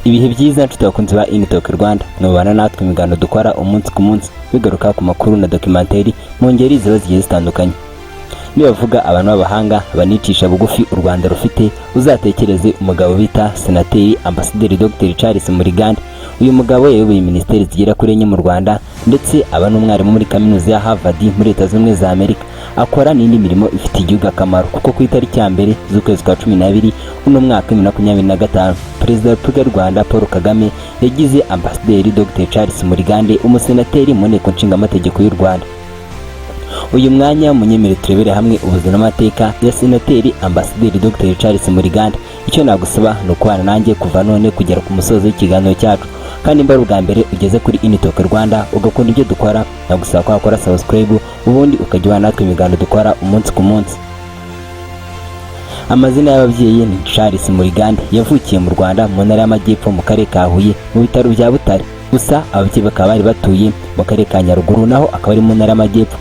Ibihe byiza, nshuti bakunzi ba Initalk Rwanda. Mubana natwe ibiganiro dukora umunsi ku munsi bigaruka ku makuru na documentary mu ngeri ziba zigiye zitandukanye. Nibavuga abantu b'abahanga banicisha bugufi u Rwanda rufite, uzatekereze umugabo bita Senateri Ambasaderi Dr Charles Murigande. Uyu mugabo yayoboye minisiteri zigera kuri enye mu Rwanda, ndetse aba n'umwarimu muri kaminuza ya Harvard muri Leta Zunze Ubumwe za Amerika, akora n'indi mirimo ifitiye igihugu akamaro, kuko ku itariki ya 1 z'ukwezi kwa 12 uno mwaka 2025, Perezida wa Repubulika y'u Rwanda Paul Kagame yagize Ambasaderi Dr Charles Murigande umusenateri mu Nteko Nshingamategeko y'u Rwanda. Uyu mwanya munyemere turebere hamwe ubuzima n'amateka ya Senateri Ambasaderi Dr Charles Murigande. Icyo nagusaba ni ukubana nanjye kuva none kugera ku musozo w'ikiganiro cyacu. Kandi mba ari ubwa mbere ugeze kuri Initalk Rwanda, ugakunda ibyo dukora, nagusaba ko wakora subscribe, ubundi ukajya ubana natwe ibiganiro dukora umunsi ku munsi. Amazina y'ababyeyi ni Charles Murigande. Yavukiye mu Rwanda, mu Ntara y'Amajyepfo, mu Karere ka Huye, mu bitaro bya Butare. Gusa ababyeyi bakaba bari batuye mu Karere ka Nyaruguru, naho akaba ari mu Ntara y'Amajyepfo.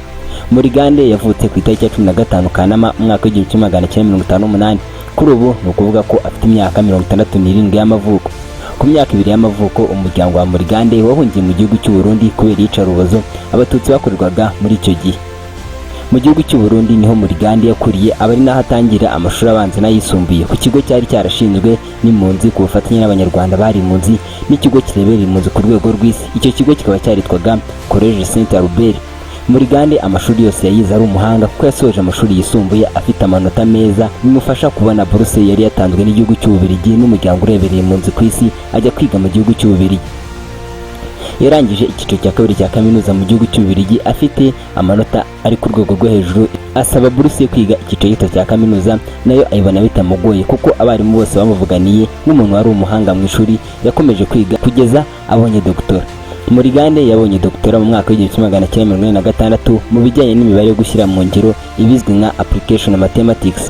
Murigande yavutse ku itariki ya 15 Kanama, umwaka w'1958. Kuri ubu ni ukuvuga ko afite imyaka 67 y'amavuko. Ku myaka 2 y'amavuko, umuryango wa Murigande wahungiye mu gihugu cy'u Burundi kubera iyicarubozo Abatutsi bakorerwaga muri icyo gihe. Mu gihugu cy'u Burundi niho Murigande yakuriye, aba ari naho atangira amashuri abanza n'ayisumbuye ku kigo cyari cyarashinzwe n'impunzi ku bufatanye n'Abanyarwanda bari impunzi n'ikigo kireberera impunzi ku rwego rw'isi. Icyo kigo kikaba cyaritwaga Collège Saint Albert. Murigande amashuri yose yayize ari umuhanga, kuko yasoje amashuri yisumbuye afite amanota meza, bimufasha kubona buruse yari yatanzwe n'igihugu cy'Ububiligi n'umuryango urebereye impunzi ku isi, ajya kwiga mu gihugu cy'Ububiligi. Yarangije icyiciro cya kabiri cya kaminuza mu gihugu cy'Ububiligi afite amanota ari ku rwego rwo hejuru, asaba buruse yo kwiga icyiciro gito cya kaminuza, nayo ayibona bitamugoye, kuko abarimu bose bamuvuganiye nk'umuntu wari umuhanga mu ishuri. Yakomeje kwiga kugeza abonye doctorat. Murigande yabonye doctorat mu mwaka w'1986 mu bijyanye n'imibare yo gushyira mu ngiro, ibizwi nka application mathematics.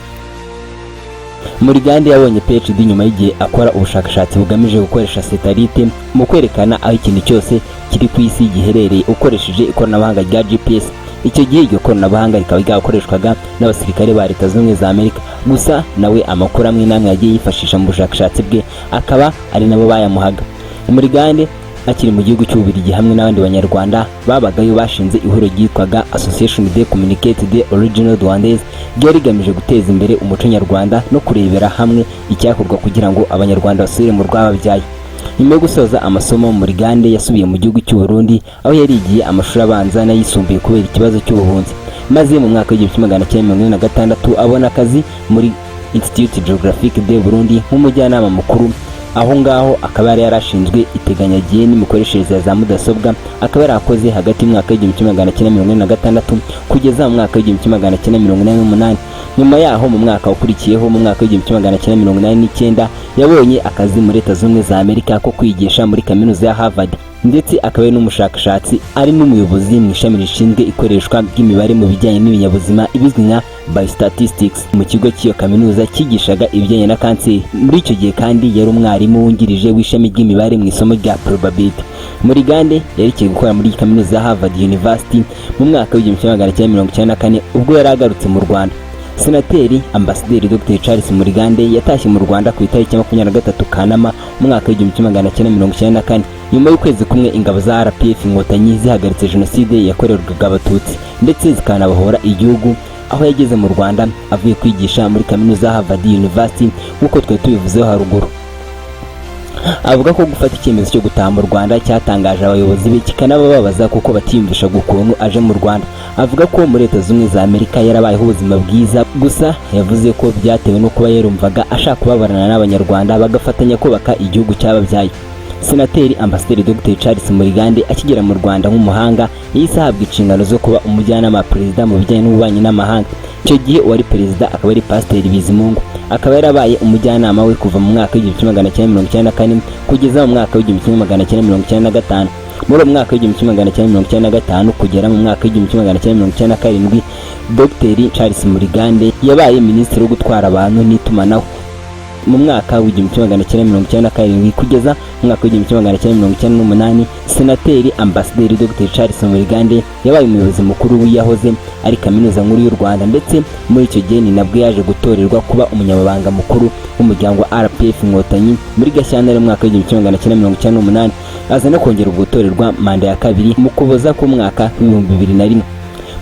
Murigande yabonye PhD nyuma y'igihe akora ubushakashatsi bugamije gukoresha satellite mu kwerekana aho ikintu cyose kiri ku isi giherereye ukoresheje ikoranabuhanga rya GPS. Icyo gihe iryo koranabuhanga rikaba ryakoreshwaga n'abasirikare ba Leta Zunze Ubumwe za Amerika gusa, nawe amakuru amwe n'amwe yagiye yifashisha mu bushakashatsi bwe akaba ari nabo bayamuhaga. Murigande akiri mu gihugu cy'Ububiligi, hamwe n'abandi Banyarwanda babagayo, bashinze ihuriro ryitwaga Association de Communiquer de Origine Rwandaise, ryari rigamije guteza imbere umuco nyarwanda no kurebera hamwe icyakorwa kugira ngo Abanyarwanda basubire mu rwababyaye. Nyuma yo gusoza amasomo, Murigande yasubiye mu gihugu cy'u Burundi, aho yarigiye amashuri abanza n'ayisumbuye kubera ikibazo cy'ubuhunzi, maze mu mwaka w'1946 abona akazi muri Institut Geographique de Burundi nk'umujyanama mukuru. Aho ngaho akaba yari yarashinzwe iteganyagihe n'imikoreshereze ya za mudasobwa, akaba yarakoze hagati y'umwaka w'1946 kugeza mu mwaka w'1988. Nyuma yaho, mu mwaka wakurikiyeho, mu mwaka w'1989, yabonye akazi muri Leta Zunze Ubumwe za Amerika ko kwigisha muri kaminuza ya Harvard, ndetse akaba ari n'umushakashatsi, ari n'umuyobozi mu ishami rishinzwe ikoreshwa ry'imibare mu bijyanye n'ibinyabuzima, ibizwi nka biostatistics, mu kigo cy'iyo kaminuza cyigishaga ibijyanye na kanseri. Muri icyo gihe kandi yari umwarimu wungirije w'ishami ry'imibare mu isomo rya probability. Murigande yerekeye gukora muri kaminuza ya Harvard University mu mwaka w'1994, ubwo yari agarutse mu Rwanda. Senateri Ambasaderi Dr Charles Murigande yatashye mu Rwanda ku itariki ya 23 Kanama, umwaka w'1994, nyuma y'ukwezi kumwe ingabo za RPF Inkotanyi zihagaritse jenoside yakorerwaga Abatutsi ndetse zikanabohora igihugu, aho yageze mu Rwanda avuye kwigisha muri kaminuza ya Harvard University, nk'uko twari tubivuzeho haruguru. Avuga ko gufata icyemezo cyo gutaha mu Rwanda cyatangaje abayobozi be, kikanabababaza, kuko batiyumvishaga ukuntu aje mu Rwanda. Avuga ko muri Leta Zunze Ubumwe za Amerika yarabayeho ubuzima bwiza, gusa yavuze ko byatewe no kuba yarumvaga ashaka kubabarana n'Abanyarwanda, bagafatanya kubaka igihugu cyababyaye. Senateri Ambasaderi Dr Charles Murigande akigera mu Rwanda nk'umuhanga, yahise ahabwa inshingano zo kuba umujyanama wa perezida mu bijyanye n'ububanyi n'amahanga. Icyo gihe uwari perezida akaba ari Pasiteri Bizimungu, akaba yarabaye umujyanama we kuva mu mwaka w'1994 kugeza mu mwaka w'1995. Muri uwo mwaka w'1995 kugera mu mwaka w'1997, Dr Charles Murigande yabaye minisitiri wo gutwara abantu n'itumanaho. Mu mwaka w'1997 kugeza mu mwaka w'1998, Senateri Ambasaderi Dr Charles Murigande yabaye umuyobozi mukuru w'iyahoze ari Kaminuza Nkuru y'u Rwanda, ndetse muri icyo gihe ni nabwo yaje gutorerwa kuba umunyamabanga mukuru w'umuryango wa RPF Inkotanyi muri Gashyantare mu mwaka w'1998, aza no kongera gutorerwa manda ya kabiri mu Kuboza k'umwaka w'2001.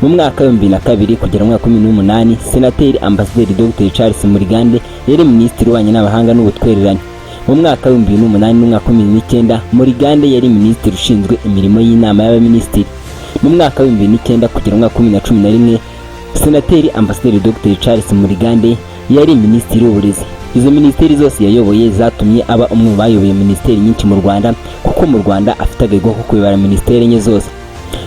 Mu mwaka w'2002 kugera mu mwaka wa 2008, Senateri Ambasaderi Dr Charles Murigande yari Minisitiri w'Ububanyi n'Amahanga n'Ubutwererane. Mu mwaka w'2008 n'umwaka wa 2009, Murigande yari Minisitiri ushinzwe imirimo y'Inama y'Abaminisitiri. Mu mwaka w'2009 kugera mu mwaka wa 2011, Senateri Ambasaderi Dr Charles Murigande yari Minisitiri w'Uburezi. Izo minisiteri zose yayoboye zatumye aba umwe mu bayoboye minisiteri nyinshi mu Rwanda, kuko mu Rwanda afite agahigo ko kuyobora minisiteri enye zose.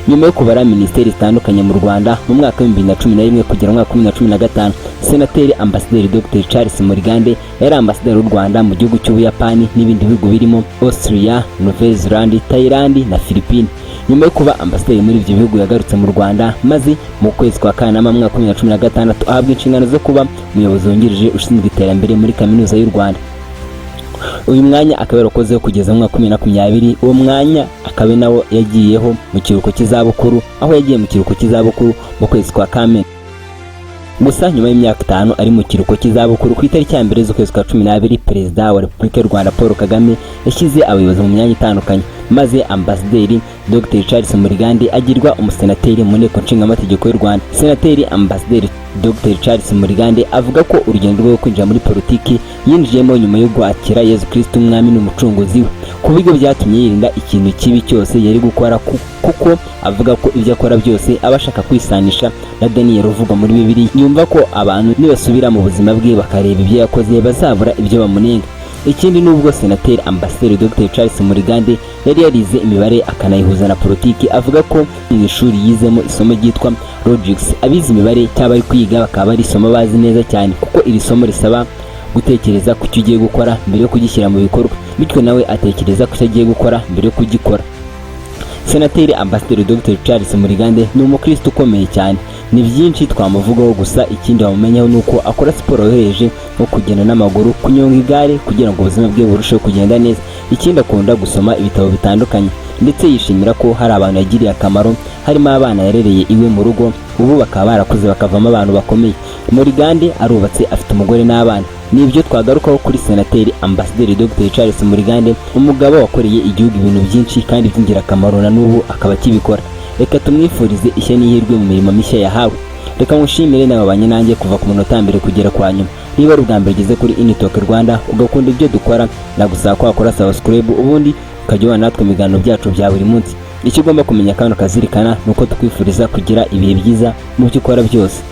Nyuma yo kubara minisiteri zitandukanye mu Rwanda, mu mwaka w'2011 kugera mu mwaka wa 2015, Senateri Ambasaderi Dr Charles Murigande yari ambasaderi w'u Rwanda mu gihugu cy'Ubuyapani n'ibindi bihugu birimo Austria, Nouvelle-Zélande, Thailand na Philippines. Nyuma yo kuba ambasaderi muri ibyo bihugu, yagarutse mu Rwanda, maze mu kwezi kwa Kanama mu mwaka wa 2016 ahabwa inshingano zo kuba umuyobozi wungirije ushinzwe iterambere muri Kaminuza y'u Rwanda. Uyu mwanya akaba yarakozeho kugeza mu mwaka wa 2020. Uwo mwanya akaba nawo yagiyeho mu kiruhuko cy'izabukuru, aho yagiye mu kiruhuko cy'izabukuru mu kwezi kwa Kamena. Gusa nyuma y'imyaka 5 ari mu kiruhuko cy'izabukuru, ku itariki ya 1 z'ukwezi kwa 12, Perezida wa Repubulika y'u Rwanda Paul Kagame yashyize abayobozi mu myanya itandukanye, maze Ambasaderi Dr Charles Murigande agirwa umusenateri mu Nteko Nshingamategeko y'u Rwanda. Senateri Ambasaderi Dr Charles Murigande avuga ko urugendo rwo kwinjira muri politiki yinjiyemo nyuma yo kwakira Yezu Kristo Umwami n'Umucunguzi we, ku buryo byatumye yirinda ikintu kibi cyose yari gukora, kuko avuga ko ibyo akora byose aba ashaka kwisanisha na Daniel uvugwa muri Bibiliya. Yumva ko abantu nibasubira mu buzima bwe bakareba ibyo yakoze, bazabura ibyo bamunenga. Ikindi, nubwo Senateri Ambasaderi Dr Charles Murigande yari yarize imibare akanayihuza na politiki, avuga ko mu ishuri yizemo isomo ryitwa logics. Abize imibare cyangwa bari kwiga bakaba ari isomo bazi neza cyane, kuko iri somo risaba gutekereza ku cyo ugiye gukora mbere yo kugishyira mu bikorwa, bityo nawe atekereza ku cyo agiye gukora mbere yo kugikora. Senateri Ambasaderi Dr Charles Murigande ni umukristo ukomeye cyane. Ni byinshi twamuvugaho, gusa ikindi wamumenyaho ni uko akora siporo yoroheje nko kugenda n'amaguru, kunyonga igare, kugira ngo ubuzima bwe burusheho kugenda neza. Ikindi, akunda gusoma ibitabo bitandukanye, ndetse yishimira ko hari abantu yagiriye akamaro, harimo abana yarereye iwe mu rugo, ubu bakaba barakuze bakavamo abantu bakomeye. Murigande arubatse, afite umugore n'abana. Ni ibyo twagarukaho kuri Senateri Ambasaderi Dr Charles Murigande, umugabo wakoreye igihugu ibintu byinshi kandi by'ingirakamaro, na n'ubu akaba akibikora. Reka tumwifurize ishya n'ihirwe mu mirimo mishya yahawe. Reka nkushimire nawe wabanye nanjye kuva ku munota mbere kugera kwa nyuma. Niba ari ubwa mbere ugeze kuri Initalk Rwanda, ugakunda ibyo dukora, nagusaba ko wakora subscribe, ubundi ukajya ubana natwe mu biganiro byacu bya buri munsi. Icyo ugomba kumenya kandi ukazirikana ni uko tukwifuriza kugira ibihe byiza mu byo ukora byose.